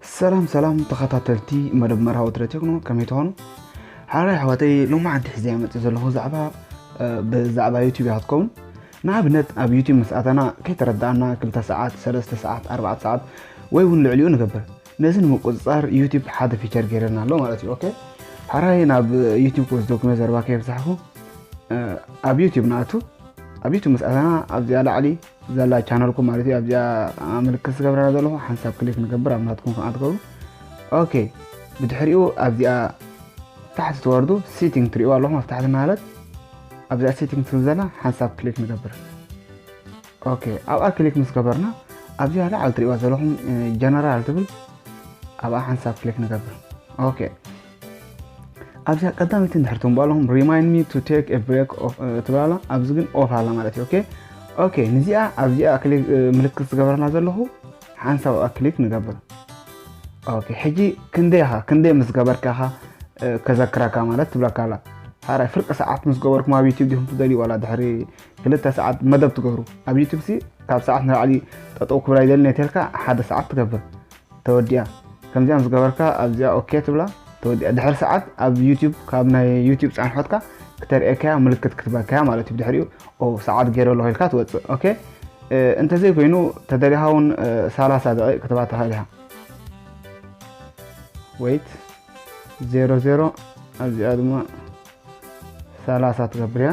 ሰላም ሰላም ተኸታተልቲ መደብ መርሃዊ ትረ ቴክኖ፣ ከመይ ትኾኑ? ሓራይ ኣሕዋተይ፣ ሎማዓንቲ ሒዘ መፅእ ዘለኹ ዛዕባ ብዛዕባ ዩቲብ እያ ክትከውን። ንኣብነት ኣብ ዩቲብ ምስ ኣተና ከይተረዳእና ክልተ ሰዓት፣ ሰለስተ ሰዓት፣ ኣርባዕተ ሰዓት ወይ እውን ልዕሊኡ ንገብር። ነዚ ንምቁፅፃር ዩቲብ ሓደ ፊቸር ገይረና ኣሎ ማለት እዩ። ኦኬ፣ ሓራይ ናብ ዩቲብ ክወስደኩም ዘረባ ከየብዛሕኩ ኣብ ዩቲብ ንኣቱ። ኣብ ዩቲብ ምስ ኣተና ኣብዚኣ ላዕሊ ዘላ ቻነልኩም ማለት እዩ። ኣብዚኣ ምልክት ዝገብረና ዘለኹ ሓንሳብ ክሊክ ንገብር፣ ኣብ ናትኩም ከኣ ትገብሩ። ኦኬ፣ ብድሕሪኡ ኣብዚኣ ታሕቲ ትወርዱ ሴቲንግ ትሪእዋ ኣለኹም ኣብ ታሕቲ እናሃለት ኣብዚኣ ሴቲንግ ትብል ዘላ ሓንሳብ ክሊክ ንገብር። ኦኬ፣ ኣብኣ ክሊክ ምስ ገበርና ኣብዚኣ ላዕሊ ትሪእዋ ዘለኹም ጀነራል ትብል ኣብኣ ሓንሳብ ክሊክ ንገብር። ኦኬ፣ ኣብዚኣ ቀዳመይቲ እንድሕር ትንብዋ ኣለኹም remind me to take a break ትብል ኣላ። ኣብዚ ግን ኦፍ ኣላ ማለት እዩ። ኦኬ፣ ኦኬ፣ ንዚኣ ኣብዚኣ ክሊክ ምልክት ዝገበርና ዘለኹ ሓንሳብ ኣብኣ ክሊክ ንገብር። ኦኬ፣ ሕጂ ክንደይ ኢኻ ክንደይ ምስ ገበርካ ኢኻ ከዘክረካ ማለት ትብለካ ኣላ። ሓራይ ፍርቂ ሰዓት ምስ ገበርኩም ኣብ ዩቲብ ዲኹም ትደልዩ ዋላ ድሕሪ ክልተ ሰዓት መደብ ትገብሩ? ኣብ ዩቲብ ሲ ካብ ሰዓት ንላዕሊ ጠጠው ክብል ኣይደልን እየ ተልካ ሓደ ሰዓት ትገብር። ተወዲኣ። ከምዚኣ ምስ ገበርካ ኣብዚኣ ኦኬ ትብላ። ተወዲኣ። ድሕሪ ሰዓት ኣብ ዩቲብ ካብ ናይ ዩቲብ ፃንሖትካ ክተርእየካያ ምልክት ክትበካያ ማለት እዩ። ብድሕሪኡ ኦ ሰዓት ገይረ ኣለኹ ኢልካ ትወፅእ። ኦኬ፣ እንተዘይኮይኑ ተደሊኻ እውን ሰላሳ ደቂቕ ክትባ ትኽእል ኢኻ። ወይት ዜሮ ዜሮ ኣብዚኣ ድማ ሰላሳ ትገብር እያ።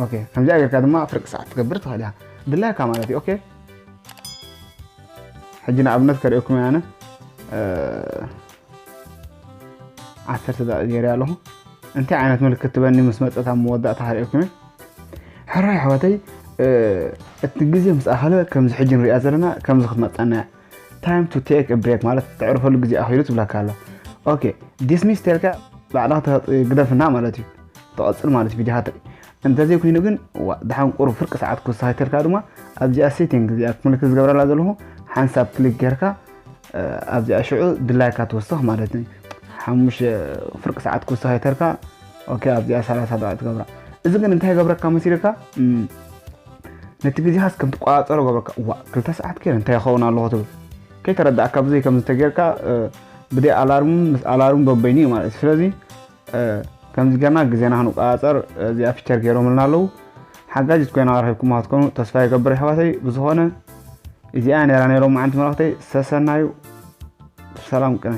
ኦኬ፣ ከምዚኣ ጌርካ ድማ ፍርቂ ሰዓት ትገብር ትኽእል እያ። ድላይካ ማለት እዩ። ኦኬ፣ ሕጂ ንኣብነት ከርእየኩም እየ ኣነ ዓሰርተ ደቂቕ ገይረ ኣለኹ። እንታይ ዓይነት ምልክት ትበኒ ምስ መፀት ኣብ መወዳእታ ከርእየኩም እየ። ሕራይ ኣሕዋተይ፣ እቲ ግዜ ምስ ኣኸለ ከምዚ ሕጂ ንሪኣ ዘለና ከምዚ ክትመፀና እያ። Time to take a break ማለት ተዕርፈሉ ግዜ ኣኺሉ ትብለካ ኣላ። ኦኬ፣ ዲስሚስ ተልካ ባዕልኻ ግደፍና ማለት እዩ። ትቐፅል ማለት እዩ ቪዲዮኻ ትርኢ። እንተዘይኮይኑ ግን ዋ፣ ደሓን ቁሩብ ፍርቂ ሰዓት ክውስኽ ይተልካ ድማ ኣብዚኣ ሴቲንግ እዚኣ ምልክት ዝገብረላ ዘለኹ ሓንሳብ ክሊክ ጌርካ ኣብዚኣ ሽዑ ድላይካ ትውስኽ ማለት እዩ። ሓሙሽተ ፍርቂ ሰዓት ክውስኽ ይተልካ። ኦኬ፣ ኣብዚኣ ሰላሳ ደቂቕ ትገብራ። እዚ ግን እንታይ ይገብረካ መሲልካ? ነቲ ግዜኻስ ከም ትቆፃፀሮ ገብረካ። ዋ፣ ክልተ ሰዓት ከ እንታይ ይኸውን ኣለኹ ትብል። ከይተረዳእካ ብዘይ ከምዚ ተጌርካ ብደይ ኣላርም ምስ ኣላርም በበይኑ እዩ ማለት እዩ። ስለዚ ከምዚ ጌርና ግዜና ክንቆፃፀር እዚኣ ፊቸር ገይሮምልና ኣለዉ። ሓጋጅት ኮይና ረኺብኩማ ክትኮኑ ተስፋ ይገብር ኣሕዋተይ። ብዝኾነ እዚኣ ነራ ናይ ሎማዓንቲ መልእኽተይ። ሰሰናዩ፣ ሰላም ቅነ።